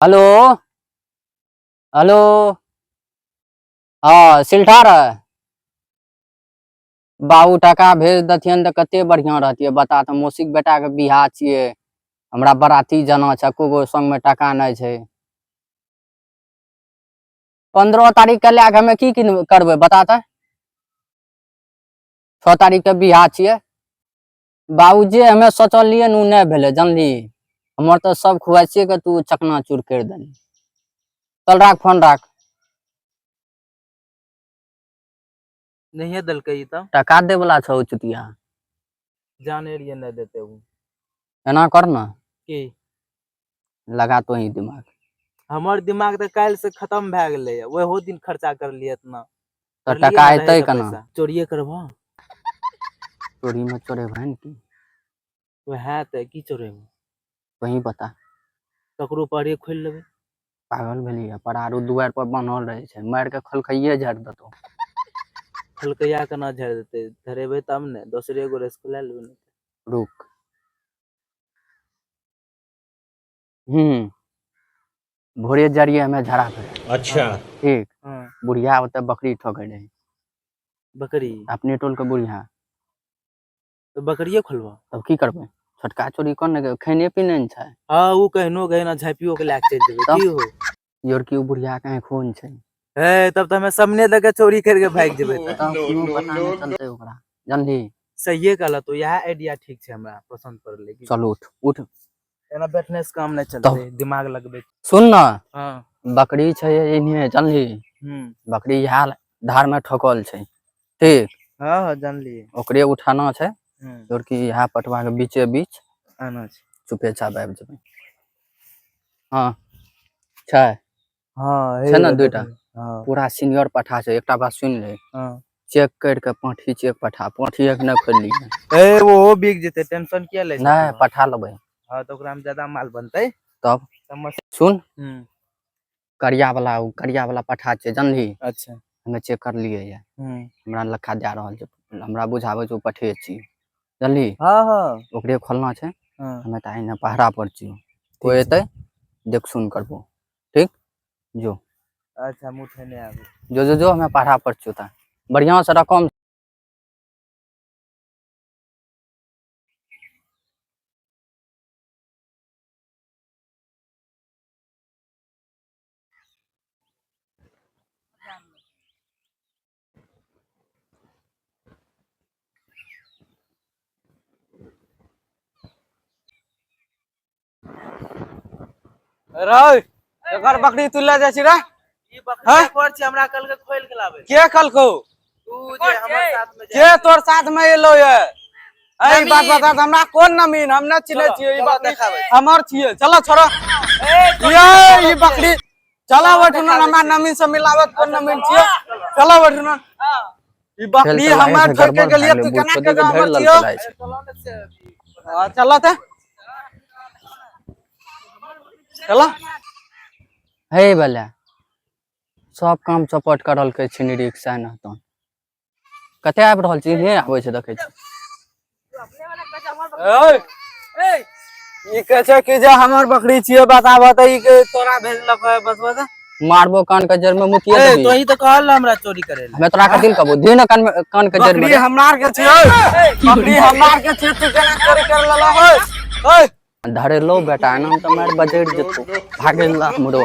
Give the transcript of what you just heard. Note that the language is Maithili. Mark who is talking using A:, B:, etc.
A: Hello hello. हँ सिलठा रह बाबू, टाका भेज देथियन तऽ कते बढ़िआँ रहतियै। बता तऽ, मौसीके बेटाके बियाह छियै, हमरा बराती जाना छै, एको गो संगमे टाका नहि छै। 15 तारीखके लए कऽ हमे की करबै बता तऽ? 6 तारीखके बियाह छियै बाबू। जे हमे सोचलियै ने ओ नहि भेलै, जानली? हमर तऽ सब खुआइसे के तू चकनाचूर करि देली। चल राख, फोन राख।
B: नहिये देलकै ई तऽ।
A: टका दे वाला छौ चुतिया।
B: जाने रहियै नहि देतै ओ।
A: एना कर ने।
B: की?
A: लगा तो ही दिमाग।
B: हमर दिमाग तऽ काल्हि से खतम भए गेलै, ओहो दिन खर्चा करलियै इतना।
A: तऽ
B: करलियै
A: टका
B: ने रहै
A: एतै
B: तऽ
A: केना?
B: पैसा चोरिये करबह।
A: चोरी मे चोरेबै ने की?
B: वएह तऽ, की चोरेबै?
A: वही बता।
B: ककरो पहरे खोलि लेबै।
A: पागल भेलियै? परारू दुआरि पर बान्हल रहै छै, मारि के खलखैये झाड़ि देतौ।
B: खलकैया केना झाड़ि देतै? धरेबै तब ने, दोसरे गोरे से खोला लेबै ने।
A: रुक। हूँ भोरे जरिये हमे झड़ा फेरे।
C: अच्छा।
A: ठीक।
B: हँ।
A: बुढ़िया ओतऽ बकरी ठकै रहै।
B: बकरी?
A: अपने टोल के बुढ़िया।
B: तऽ बकरिये खोलबह?
A: तब की करबै? छोटका चोरी कोन ने खेने पीने ने छै।
B: हँ, ओ कहनो कहिना झाँपियो के लए के चलि जेबै।
A: तब?
B: की हो?
A: Your की ओ बुढ़िया के आँखो ने छै।
B: हे, तब तऽ हमे सामने दऽ के चोरी करके भागि जेबै तऽ।
A: तब कोनो पता नहि चलतै ओकरा, जानली?
B: सहिए कहल तू, इएह आइडिया ठीक छै, हमरा पसन्द पड़लै की।
A: चल उठ उठ।
B: एना बैठने से काम नहि चलतै, दिमाग लगबै।
A: सुन ने।
B: हँ।
A: बकरी छै एन्हे, जानली?
B: हूँ।
A: बकरी इएह धार में ठकल छै, ठीक?
B: हँ हँ, जानलियै।
A: ओकरे उठाना छै।
B: हूँ।
A: जोर की इएह पटवा के बीचे बीच
B: आना छै।
A: चुपे चाप आबि जेबै। हँ छै।
B: हँ।
A: छै ने दुइटा?
B: हँ।
A: पूरा सीनियर पठा छै। एकटा बात सुनि ले।
B: हँ।
A: चेक करि के पाठी चेक, पठा पाठी एक नहि खोलि
B: ए, ओहो बिक जेतै, टेंशन किया लै छी
A: नहि
B: तू?
A: पठा लेबै।
B: हँ, तऽ ओकरा मे ज्यादा माल बनतै।
A: तब?
B: तब मस्त।
A: सुन।
B: हूँ।
A: करिया वाला, ओ करिया वाला पठा छै, जानली?
B: अच्छा।
A: हमे चेक करलियै ये।
B: हूँ।
A: हमरा लखा जा रहल छै, हमरा बुझाबै छै ओ पठे छी, जानली?
B: हँ हँ।
A: ओकरे खोलना छै।
B: हँ।
A: हमे तऽ एहिना पहरा पर छियौ, कोइ
B: ठीक छै।
A: एतै देख सुन करबो, ठीक? जो।
B: अच्छा, हम उठेने आबू।
A: जो जो जो, हमे पहरा पर छियौ। तऽ बढ़िआँ से रकम
D: रे, एकर बकरी तू ले जाइ छी रे?
B: ई बकरी
D: हँ?
B: पर छै, हमरा कल के खोल के लाबे।
D: के कहलकौ?
B: तू जे हमर साथ में
D: के तोर साथ में एलो ये? ए, बात बता तऽ हमरा। कोन नमीन? हम नहि चिन्है छियै। ई बकरी हमर छियै। चलो छोड़ो ये ई बकरी, चलो बैठू। हमरा नमीन से मिलावत कोन नमीन छियै? चलो बैठू। ई बकरी
A: खेल तऽ
D: हमर
A: लागै छै
D: छोड़ के
A: गड़बड़ भए
D: गेलियै
A: गेलै,
D: तू
A: बूढ़
D: केना
A: चोदी
D: के
A: के धरि
D: हमर
A: लेलकै
D: छियौ?
A: लागै छै।
D: हाँ, चलो तऽ चलो।
A: हे बला सब काम चौपट करलकै छिनरी के सैन तहन। कते आबि रहल छी? नहि आबै छै, देखै छी।
D: ओए, ई कहै छै कि जे हमर बकरी छियै, बताबऽ तऽ ई के तोरा भेजलक है? बस बस।
A: मारबो कान के जड़ में मुतिये
B: ए
A: देबी।
B: तोही तऽ कहल हमरा चोरी करे ला।
A: हमे तोरा कथी कहबो? दे ने कान में, कान के जड़ में।
D: बकरी हमरा आर के छियै, बकरी हमरा आर के छियै, तू केना चोरी कर लेलऽ? ओए ओए।
A: धरेलो बेटा, एना तऽ मारि बजरि जेतौ। भागे ला हमरो।